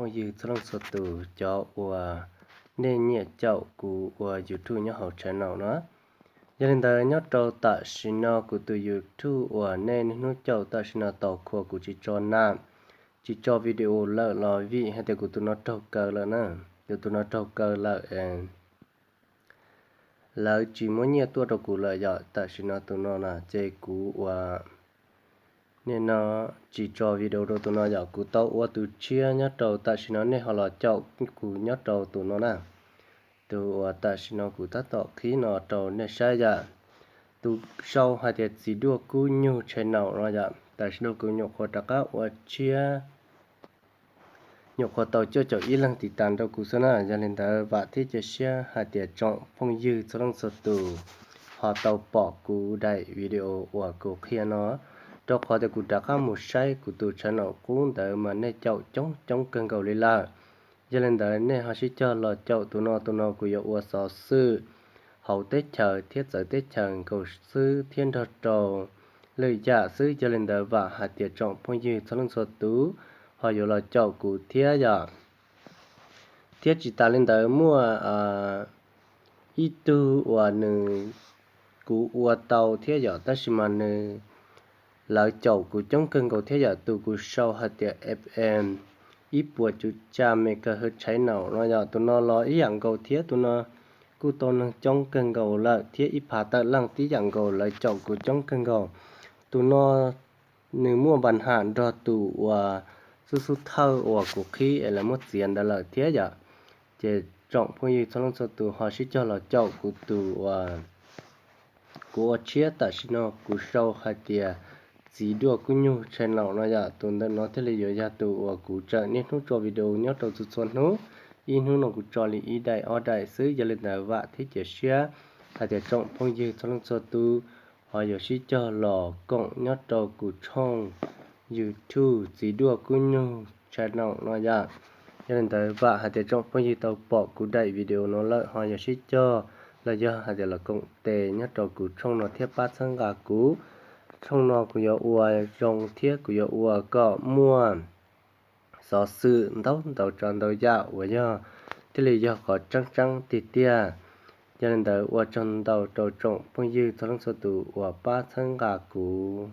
phooj ywg txhua leej txhua tus cov uas nej nyiam caum kuv ua YouTube nyob hauv channel no. Yog li ntawd nyob rau tam sim no kuv tus YouTube uas nej niaj hnub caum tam sim no tau khua kuv tsis tso na, tsis tso video lawm los vim hais tias kuv tus no raug kaw lawm na. Kuv tus no raug kaw lawm, lawv tsis muab nyiaj tuaj rau kuv lawm yom. Tam sim no tus no na ces kuv ua, nej no tsis tso video rau tus no yom. Kuv tau ua tus tshiab nyob rau tam sim no nej ho los caum kuv nyob rau tus no na. Tus uas tam sim no kuv tab tom qhib no rau nej saib yom, tus sau hais tias Txiv Duaj Kub Nyug channel no yom. Tam sim no kuv nyuam qhuav rov qab ua tshiab, nyuam qhuav tau cuaj caum ib leeg tiv tas rau kuv xwb na. Yog li ntawd vam thiab cia siab hais tias tsoom phooj ywg txhua leej txhua tus ho tau pom kuv daim video uas kuv qhia no, rau qhov tias kuv rov qab mus saib kuv tus channel qub ntawd mas nej caum coob coob kawg nkaus li lawm. Yog li ntawd nej ho sib cog los caum tus no, tus no kuv yuav ua xov xwm hauv teb chaws thiab txawv teb chaws nkaus xwb thiab nrog rau lwm yam xwb. Yog li ntawd vam hais tias tsoom phooj ywg txhua leej txhua tus ho yuav los caum kuv thiab yom. Thiab tsis tas li ntawd muaj ib tug uas nws, kuv ua tau thiab yom, tab sis mas nws, lawv caum kuv coob kawg nkaus thiab yom. Tus kuv sau hais tias F M ib puas cuv ca me kaw hwv tshaiv naum no yom. Tus no los ib yam nkaus thiab, tus no kuj tau neeg coob kawg nkaus lawm thiab ib phav tawm leej tib yam nkaus, lawv caum kuv coob kawg nkaus. Tus no nws muaj npa ham nrog tus uas xub xub thawj uas kuv qhib es lawv muab txiav ntawd lawm thiab yom. Ces tsoom phooj ywg txhua leej txhua tus ho sib cog los caum kuv tus uas kuv ua tshiab tam sim no kuv sau hais tias Txiv Duaj Kub Nyug channel no yom. Tus ntawm no thiaj li yuav yog tus uas kuv tseem niaj hnub tso video nyob rau txhua txhua hnub. Ib hnub no kuv tso li ib daim ob daim xwb. Yog li ntawd vam thiab cia siab hais tias tsoom phooj ywg txhua leej txhua tus ho yuav sib cog los koom nyob rau kuv tshooj YouTube Txiv Duaj Kub Nyug channel no yom. Yog li ntawd vam hais tias tsoom phooj ywg tau pom kuv daim video no lawm ho yuav sib cog los yog hais tias los koom tes nyob rau kuv tshooj no thiab pab txhawb nqa kuv. Tshooj no kuv yuav ua zoo thiab kuv yuav ua kom muaj xov xwm ntau ntau tsav ntau yam uas yog thiaj li yog qhov tseeb tseeb tiag tiag. Yog li ntawd ua tsaug ntau rau tsoom phooj ywg txhua leej txhua tus uas pab txhawb nqa kuv.